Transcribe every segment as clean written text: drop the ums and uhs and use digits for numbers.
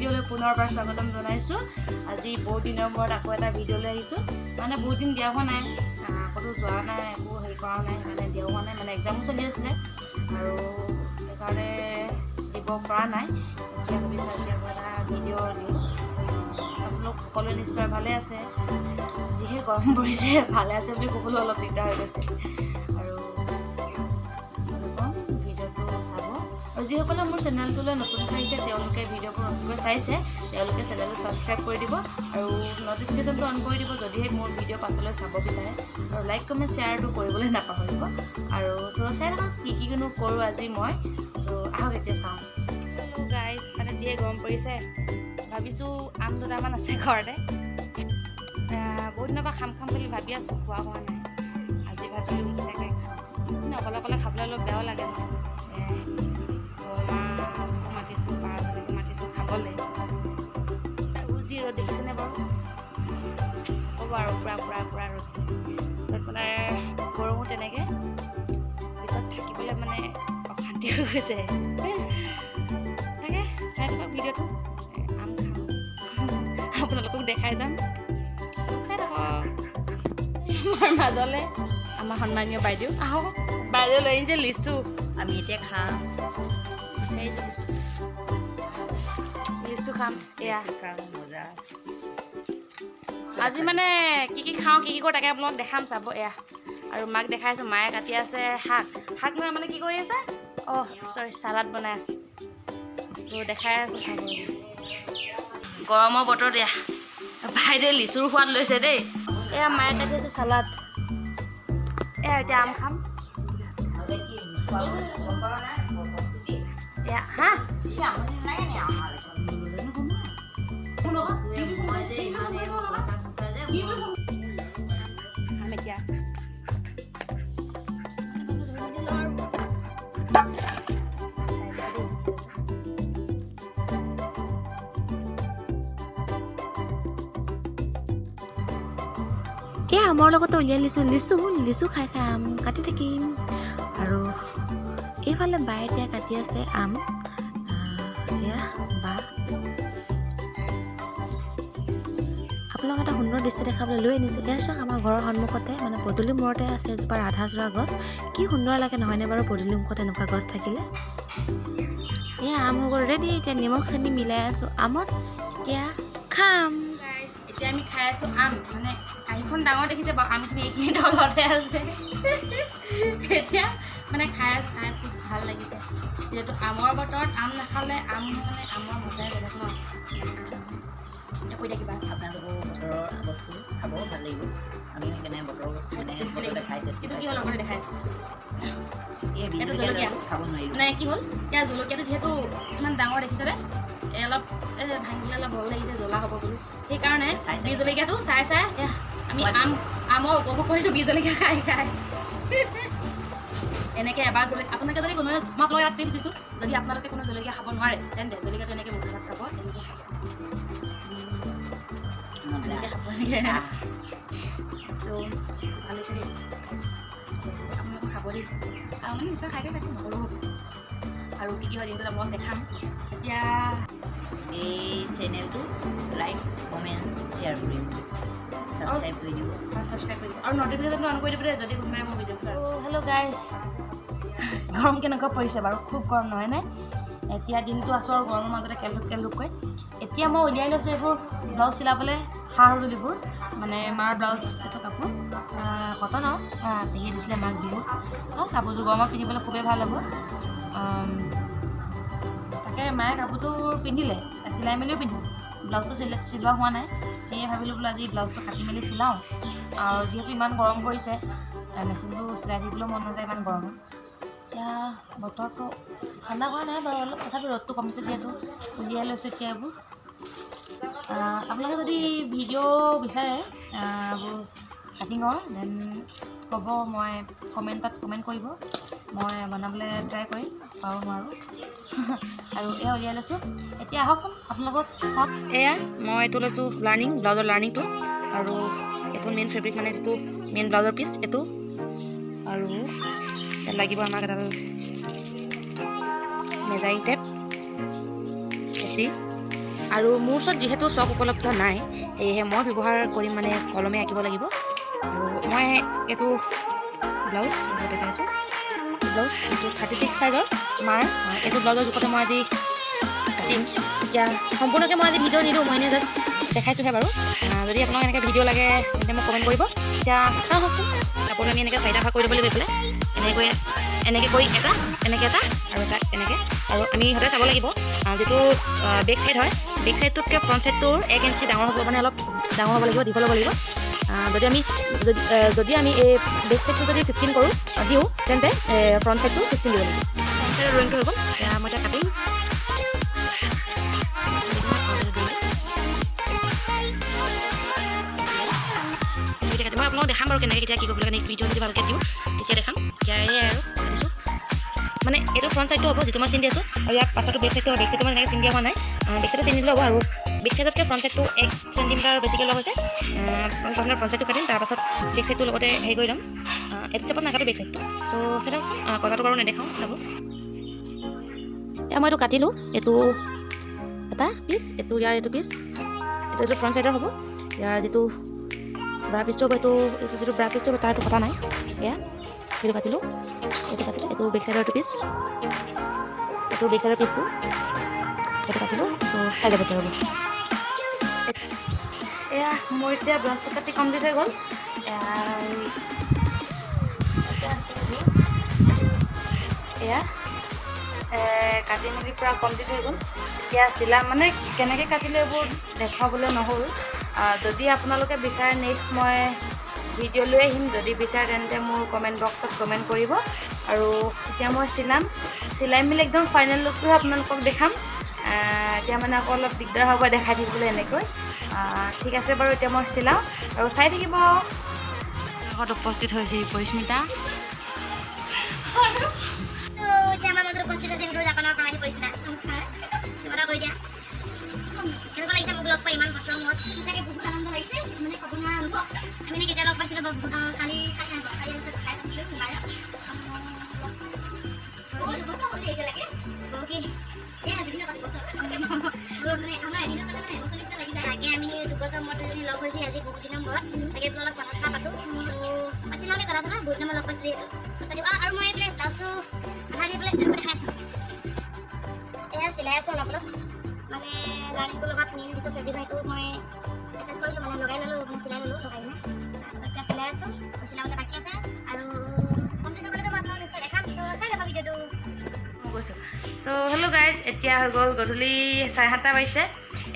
ভিডিঅ'লৈ পুনৰবাৰ স্বাগতম জনাইছোঁ। আজি বহুত দিনৰ মূৰত আকৌ এটা ভিডিঅ' লৈ আহিছোঁ। মানে বহুত দিন দিয়া হোৱা নাই, ক'তো যোৱা নাই, একো হেৰি কৰাও নাই, সেইকাৰণে দিয়াও হোৱা নাই। মানে এক্সামো চলি আছিলে আৰু সেইকাৰণে দিব পৰা নাই। এতিয়া ভাবিছোঁ আজি আকৌ এটা ভিডিঅ' দিওঁ। আপোনালোক সকলোৱে নিশ্চয় ভালে আছে। যিহে গৰম পৰিছে, ভালে আছে বুলি ক'বলৈ অলপ দিগদাৰ হৈ গৈছে। আৰু ভিডিঅ'টো চাব আৰু যিসকলে মোৰ চেনেলটোলৈ নতুনকৈ আহিছে, তেওঁলোকে ভিডিঅ'বোৰ নতুনকৈ চাইছে, তেওঁলোকে চেনেলটো ছাবস্ক্ৰাইব কৰি দিব আৰু ন'টিফিকেশ্যনটো অন কৰি দিব, যদিহে মোৰ ভিডিঅ' পাছলৈ চাব বিচাৰে। আৰু লাইক, কমেণ্ট, শ্বেয়াৰটো কৰিবলৈ নাপাহৰিব। আৰু চ' চাই থাকক কি কিনো কৰোঁ আজি মই। চ' আহক, এতিয়া চাওঁ। হেল্ল' গাইজ, মানে যিহে গৰম পৰিছে, ভাবিছোঁ আম দুটামান আছে ঘৰতে, বহুত দিনৰ পৰা খাম খাম বুলি ভাবি আছোঁ, খোৱা হোৱা নাই। আজি ভাবিলোঁ সেইকেইটাকে খাওঁ। মানে অকলে অকলে খাবলৈ অলপ বেয়াও লাগে ন। বৰমাকো মাতিছোঁ, বা এজনীকো মাতিছোঁ খাবলৈ। আৰু যি ৰ'দ দেখিছেনে বাৰু? ক'ব আৰু, পূৰা পূৰা পূৰা ৰ'দ দিছে। ৰ'দ মানে গৰমো তেনেকৈ, ভিতৰত থাকিবলৈ মানে অশান্তি হৈ গৈছে। তাকে চাই থাকক ভিডিঅ'টো। আম খাওঁ, আপোনালোকক দেখাই যাম, চাই থাকক। আমাৰ মাজলৈ আমাৰ সন্মানীয় বাইদেউ আহক। বাইদেউ লৈ আহিছে লিচু। আমি এতিয়া খাম। বিচাৰিছোঁ লিচু, লিচু খাম এয়া। লিচু খাম, মজা। আজি মানে কি কি খাওঁ, কি কি কৰোঁ, তাকে আপোনালোকক দেখাম, চাব এয়া। আৰু মাক দেখাই আছোঁ, মায়ে কাটি আছে শাক। শাক নহয়, মানে কি কৰি আছে? অঁ, চৰি, চালাড বনাই আছে। তো দেখাই আছোঁ, চাব। গৰমৰ বতৰত এয়া বাইদেউ লিচুৰ সোৱাদ লৈছে দেই। এয়া মায়ে কাটি আছে চালাড। এয়া এতিয়া আম খাম। গম পাৱ নাই? এয়া হা। আমনি নালাগে নি আমাৰ? মই যে ইমান এই পইচা চইচা যে খাম এতিয়া। এই আমৰ লগতে উলিয়াই লিচু, লিচু লিচু খাই খাই আম কাটি থাকিম। আৰু এইফালে বায়ে এতিয়া কাটি আছে আম। এয়া বা। আপোনালোক এটা সুন্দৰ দৃশ্য দেখাবলৈ লৈ আনিছোঁ। এয়া চাওক, আমাৰ ঘৰৰ সন্মুখতে, মানে পদূলি মূৰতে আছে এজোপা ৰাধাচূড়া গছ। কি সুন্দৰ লাগে নহয়নে বাৰু, পদূলি মুখত এনেকুৱা গছ থাকিলে? এয়া আম হৈ গ'ল ৰেডি। এতিয়া নিমখ চেনি মিলাই আছোঁ আমত, এতিয়া খাম। Guys, এতিয়া আমি খাই আছোঁ আম। মানে কাঁহীখন ডাঙৰ দেখিছে বাৰু, আমখিনি এইখিনি তলতে আছে। এতিয়া মানে খাই আছোঁ, খাই খুব ভাল লাগিছে। যিহেতু আমৰ বতৰত আম নাখালে আম মানে আমৰ মজাই বেলেগ ন। এতিয়া কৈ থাকিবা। আপোনালোকৰো বতৰৰ বস্তু খাব ভাল লাগিব। আমি সেইকাৰণে বতৰৰ বস্তু মানে টেষ্টি বতৰতে লাগিছে। খাই টেষ্টি কিন্তু কি হ'ল, লগতে দেখাই আছোঁ। এই এইটো জলকীয়া। খাব নোৱাৰিলোঁ। মানে কি হ'ল, এতিয়া জলকীয়াটো যিহেতু ইমান ডাঙৰ দেখিছেনে, এই অলপ এই ভাঙিবলৈ অলপ ভয়ো লাগিছে, জ্বলা হ'ব বুলি। সেইকাৰণে চাই চাই। বিহ জলকীয়াটো চাই চাই এয়া আমি সোৱাদ আম হৈছে। আমৰ উপভোগ কৰিছোঁ বিহ জলকীয়া খাই খাই। এনেকৈ এবাৰ জলকীয়া আপোনালোকে যদি কোনোৱে, মই আপোনালোকক এটা টিপছ দিছোঁ, যদি আপোনালোকে কোনো জলকীয়া খাব নোৱাৰে, তেন্তে জলকীয়াটো এনেকৈ মুখত খাব, এনেকৈ খাব। মজা। এনেকৈ খাব, এনেকৈ। চ' ভাল হৈছে দেই, আপোনালোকে খাব দেই। আৰু মানে নিশ্চয় খাই খাই থাকে, নক'লেও হ'ব। আৰু কি কি হয় দিনটোত আপোনালোকক দেখাম এতিয়া। এই চেনেলটো লাইক, কমেণ্ট, শ্বেয়াৰ কৰিব, ছাবস্ক্ৰাইব কৰি দিব। আৰু ছাবস্ক্ৰাইব কৰি দিব আৰু নটিফিকেশ্যনটো অন কৰি দিব দেই, যদি কোনোবাই মোৰ ভিডিঅ' চাই। হেল্ল' গাইজ, গৰম কেনেকুৱা পৰিছে বাৰু? খুব গৰম নহয়নে? এতিয়া দিনটো আছোঁ আৰু গৰমৰ মাজতে কেলধূপ কেলধূপকৈ। এতিয়া মই উলিয়াই লৈছোঁ এইবোৰ ব্লাউজ চিলাবলৈ সা সঁজুলিবোৰ। মানে মাৰ ব্লাউজ, এইটো কাপোৰ কটনৰ, পেহীয়ে দিছিলে মাক বিহুত। কাপোৰযোৰ গৰমত পিন্ধিবলৈ খুবেই ভাল হ'ব। তাকে মায়ে কাপোৰযোৰ পিন্ধিলে, চিলাই মেলিও পিন্ধিলে, ব্লাউজটো চিলোৱা হোৱা নাই। সেয়ে ভাবিলোঁ বোলো আজি ব্লাউজটো কাটি মেলি চিলাওঁ। আৰু যিহেতু ইমান গৰম পৰিছে, মেচিনটো চিলাই থাকিবলৈও মন নাযায় ইমান গৰমত। এতিয়া বতৰটো ঠাণ্ডা হোৱা নাই বাৰু অলপ, তথাপি ৰ'দটো কমিছে যিহেতু উলিয়াই লৈছোঁ এতিয়া এইবোৰ। আপোনালোকে যদি ভিডিঅ' বিচাৰে এইবোৰ কাটিঙৰ, then ক'ব, মই কমেণ্টত কমেণ্ট কৰিব, মই বনাবলৈ ট্ৰাই কৰিম, পাৰোঁ নোৱাৰোঁ। আৰু এয়া উলিয়াই লৈছোঁ এতিয়া, আহকচোন আপোনালোকক চাওক। এয়া মই এইটো লৈছোঁ লাৰ্ণিং, ব্লাউজৰ লাৰ্ণিংটো। আৰু এইটো মেইন ফেব্ৰিক, মানে যিটো মেইন ব্লাউজৰ পিচ এইটো। আৰু ইয়াত লাগিব আমাক এডাল মেজাৰিং টেপ, কেঁচি। আৰু মোৰ ওচৰত যিহেতু চক উপলব্ধ নাই, সেয়েহে মই ব্যৱহাৰ কৰিম মানে কলমে আঁকিব লাগিব। আৰু মই এইটো ব্লাউজ দেখাই আছোঁ, ব্লাউজ এইটো 36 চাইজৰ মাৰ। এইটো ব্লাউজৰ জোখতে মই আজি কাটিম। এতিয়া সম্পূৰ্ণকৈ মই আজি ভিডিঅ' নিদিওঁ, মই এনেই জাষ্ট দেখাইছোঁহে বাৰু। যদি আপোনাক এনেকৈ ভিডিঅ' লাগে তেন্তে মোক কমেণ্ট কৰিব। এতিয়া চাওঁ হওকচোন, কাপোৰটো আমি এনেকৈ চাৰিটা ভাগ কৰি ল'ব লাগিব। এইফালে এনেকৈ এনেকৈ কৰি এটা, এনেকৈ এটা আৰু এটা এনেকৈ। আৰু আমি সদায় চাব লাগিব যিটো বেক চাইড হয়, বেক চাইডটোতকৈ ফ্ৰণ্ট চাইডটোৰ 1 ইঞ্চি ডাঙৰ হ'ব, মানে অলপ ডাঙৰ হ'ব লাগিব, দীঘল হ'ব লাগিব। যদি আমি এই বেক চাইডটো যদি 15 কৰোঁ দিওঁ, তেন্তে ফ্ৰণ্ট চাইডটো 16 দিব লাগিব। ফ্ৰণ্ট চাইডৰ ড্ৰয়িংটো হৈ গ'ল। এতিয়া মই এতিয়া কাটিম। এতিয়া কাটিম, মই আপোনালোকক দেখাম বাৰু কেনেকৈ কেতিয়া কি কৰিব লাগে। নেক্সট ভিডিঅ' যদি ভালকৈ দিওঁ তেতিয়া দেখাম। এতিয়া এয়াই আৰু কাটিছোঁ, মানে এইটো ফ্ৰণ্ট চাইডটো হ'ব যিটো মই চিন দি আছোঁ, আৰু ইয়াৰ পাছতো বেক চাইডটো হ'ব। বেক চাইডটো মই তেনেকৈ চিন দিয়া হোৱা নাই, বেক চাইডটো চিন দিলেও হ'ব। আৰু বেক চাইডতকৈ ফ্ৰণ্ট চাইডটো 1 চেণ্টিমিটাৰ বেছিকৈ লোৱা হৈছে। প্ৰথমে ফ্ৰণ্ট চাইডটো কাটিম, তাৰপাছত বেক চাইডটোৰ লগতে হেৰি কৰি ল'ম। এইটো চাপত নাকাটো বেক চাইডটো। চ' চাই থাককচোন, কটাটো বাৰু নেদেখাওঁ, চাব। এয়া মই এইটো কাটিলোঁ, এইটো এটা পিচ, এইটো ইয়াৰ এইটো পিচ, এইটো ফ্ৰণ্ট চাইডৰ হ'ব। ইয়াৰ যিটো ব্ৰা পিচটো হ'ব, এইটো যিটো ব্ৰা পিচটো হ'ব তাৰটো কটা নাই। এয়া এইটো কাটিলোঁ, এইটো কাটিলোঁ, এইটো বেক চাইডৰ এইটো পিচ, এইটো বেক চাইডৰ পিচটো এইটো কাটিলোঁ। চ' চাই যাব এতিয়া, ৰ'ব। এয়া মোৰ এতিয়া ব্লাউজটো কাটি কমপ্লিট হৈ গ'ল। এয়া এতিয়া আছে এইবোৰ। এয়া কাটি মেলি পূৰা কমপ্লিট হৈ গ'ল। এতিয়া চিলা মানে কেনেকৈ কাটিলে এইবোৰ দেখুৱাবলৈ নহ'ল। যদি আপোনালোকে বিচাৰে নেক্সট মই ভিডিঅ' লৈ আহিম। যদি বিচাৰে তেন্তে মোৰ কমেণ্ট বক্সত কমেণ্ট কৰিব। আৰু এতিয়া মই চিলাম, চিলাই মেলি একদম ফাইনেল লুকটোহে আপোনালোকক দেখাম। এতিয়া মানে আকৌ অলপ দিগদাৰ হ'ব দেখাই থাকিবলৈ এনেকৈ। ঠিক আছে বাৰু, এতিয়া মই চিলাওঁ আৰু চাই থাকিব। ঘৰত উপস্থিত হৈছে পৰিস্মিতা। তো এতিয়া আমাৰ মাজত উপস্থিত হৈছে সুদূৰ জাপানৰ পৰা আহি পৰিস্মিতা। নমস্কাৰ, কিবা এটা কৈ দিয়া। কেনেকুৱা লাগিছে মোক লগ পাই ইমান বছৰৰ মূৰত? সঁচাকৈ বহুত আনন্দ লাগিছে, মানে ক'ব নোৱাৰা অনুভৱ। আমি মানে কেতিয়া লগ পাইছিলোঁ, বহুত কালি কালি নাই, কালি আমি খাই পাইছিলোঁ মোবাইলত। বহুত বছৰ হ'ল দেই এতিয়ালৈকে। কি এই বিভিন্ন বছৰ মানে আমাৰ এদিনৰ কাৰণে মানে এবছৰ নিচিনা লাগি যায়। তাকে আমি 2 বছৰ মূৰত দুজনী লগ হৈছোঁ আজি বহুত দিনৰ মূৰত। তাকে বোলো অলপ কথা চথা পাতোঁ। চ' পাতি লওঁ কথা চথা, বহুত দিনৰ মূৰত লগ পাইছোঁ যিহেতু। চ' চাই আৰু মই এইফালে ব্লাউজটো আধা দি পেলাই দেখাই আছোঁ। এয়া চিলাই আছোঁ অলপ অলপ, মানে লাইনিংটোৰ লগত মেইন যিটো ফেব্ৰিক হয় সেইটো মই এটাচ কৰিলোঁ, মানে লগাই ল'লোঁ, মানে চিলাই ল'লোঁ লগাই কিনে। তাৰপাছত এতিয়া চিলাই আছোঁ, চিলাবলৈ বাকী আছে আৰু কমপ্লিট হৈ গ'লেতো মই আপোনালোক নিশ্চয় দেখাম। চ' চাই যাব ভিডিঅ'টো। মই গৈছোঁ। চ' হেল্ল' গাইজ, এতিয়া হৈ গ'ল গধূলি 7:30 বাজিছে।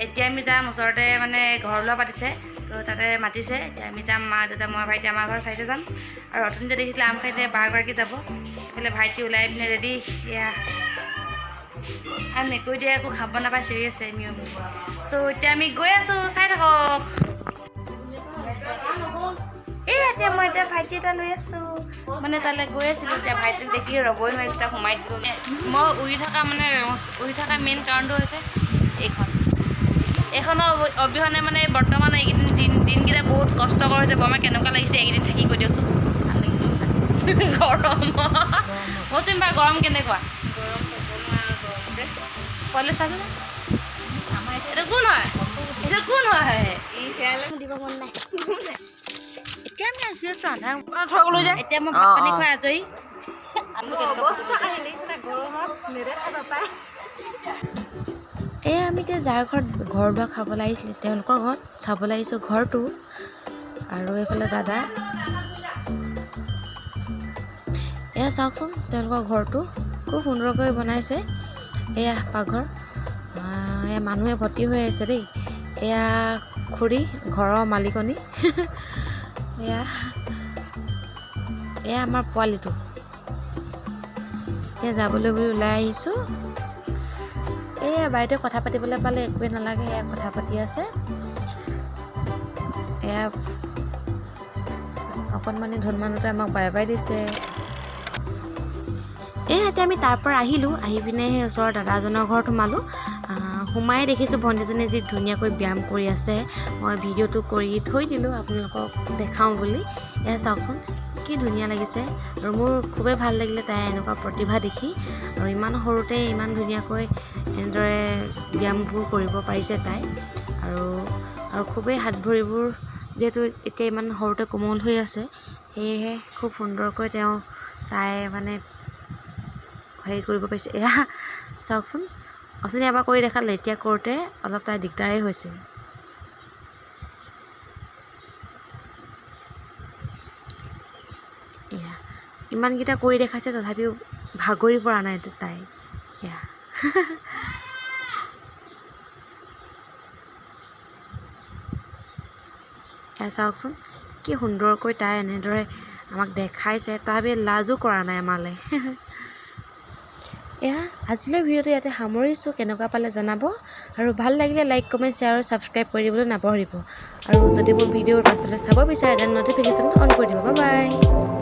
এতিয়া আমি যাম, ওচৰতে মানে ঘৰ লোৱা পাতিছে, তো তাতে মাতিছে। এতিয়া আমি যাম, মা, দেউতা, মই, ভাইটি, আমাৰ ঘৰৰ চাইডে যাম। আৰু অথনিতে দেখিছিলে আম খাইতে বা এগৰাকী যাব। এইফালে ভাইটি ওলাই পিনে ৰেডি। এয়া আৰু মেকুৰীটোৱে একো খাব নাপায়, চিঞৰি আছে মিউ। চ' এতিয়া আমি গৈ আছোঁ, চাই থাকক। এই এতিয়া মই এতিয়া ভাইটি এটা লৈ আছোঁ, মানে তালৈ গৈ আছিলোঁ। এতিয়া ভাইটিক দেখি ৰ'বই নোৱাৰি, তাক সোমাই দিলোঁ। মই উৰি থকা, মানে উৰি থকা মেইন কাৰণটো হৈছে এইখন। এইখনৰ অবিহনে মানে বৰ্তমান এইকেইদিন দিনকেইটা বহুত কষ্টকৰ হৈছে। বৰমা, কেনেকুৱা লাগিছে এইকেইদিন থাকি, কৈ দিয়কচোন। ভাল লাগিছে। গৰম কচোন বা, গৰম কেনেকুৱা? পোৱালি চাচোন, এইটো কোন হয়? এইটো কোন হয়? দিব মন নাই। এতিয়া আমি আহি আছোঁ আধা। এতিয়া মই ভাত পানী খুৱাই আজৰি। অৱস্থা গৰমত নেদেখা নাপায়। এই আমি এতিয়া যাৰ ঘৰত ঘৰ দুৱাৰ খাবলৈ আহিছিলোঁ, তেওঁলোকৰ ঘৰত চাবলৈ আহিছোঁ ঘৰটো। আৰু এইফালে দাদা। এয়া চাওকচোন তেওঁলোকৰ ঘৰটো খুব সুন্দৰকৈ বনাইছে। এয়া পাকঘৰ। এয়া মানুহে ভৰ্তি হৈ আছে দেই। এয়া খুৰী, ঘৰৰ মালিকনী। এয়া এয়া আমাৰ পোৱালিটো। এতিয়া যাবলৈ বুলি ওলাই আহিছোঁ। এয়া বাইদেউ কথা পাতিবলৈ পালে একোৱেই নালাগে, এয়া কথা পাতি আছে। এয়া অকণমানি ধনমানুটোৱে আমাক বাই বাই দিছে। এই এতিয়া আমি তাৰ পৰা আহিলোঁ, আহি পিনে সেই ওচৰৰ দাদাজনৰ ঘৰত সোমালোঁ। সোমাই দেখিছোঁ ভণ্টিজনীয়ে যি ধুনীয়াকৈ ব্যায়াম কৰি আছে। মই ভিডিঅ'টো কৰি থৈ দিলোঁ আপোনালোকক দেখাওঁ বুলি। এয়া চাওকচোন। কি ধুনীয়া লাগিছে আৰু মোৰ খুবেই ভাল লাগিলে তাই এনেকুৱা প্ৰতিভা দেখি। আৰু ইমান সৰুতে ইমান ধুনীয়াকৈ এনেদৰে ব্যায়ামবোৰ কৰিব পাৰিছে তাই। আৰু আৰু খুবেই হাত ভৰিবোৰ যিহেতু এতিয়া ইমান সৰুতে কোমল হৈ আছে, সেয়েহে খুব সুন্দৰকৈ তাই মানে হেৰি কৰিব পাৰিছে। এয়া চাওকচোন, অথনি এবাৰ কৰি দেখালে, এতিয়া কৰোঁতে অলপ তাই দিগদাৰেই হৈছে। এয়া ইমানকেইটা কৰি দেখাইছে, তথাপিও ভাগৰি পৰা নাই তাই। এয়া এয়া চাওকচোন, কি সুন্দৰকৈ তাই এনেদৰে আমাক দেখাইছে, তথাপি লাজো কৰা নাই আমালৈ। এয়া আজিলৈ ভিডিঅ'টো ইয়াতে সামৰিছোঁ। কেনেকুৱা পালে জনাব, আৰু ভাল লাগিলে লাইক, কমেণ্ট, শ্বেয়াৰ আৰু ছাবস্ক্ৰাইব কৰি দিবলৈ নাপাহৰিব। আৰু যদি মোৰ ভিডিঅ'ৰ পাছলৈ চাব বিচাৰে, তেন্তে ন'টিফিকেশ্যনটো অন কৰি দিব। Bye bye.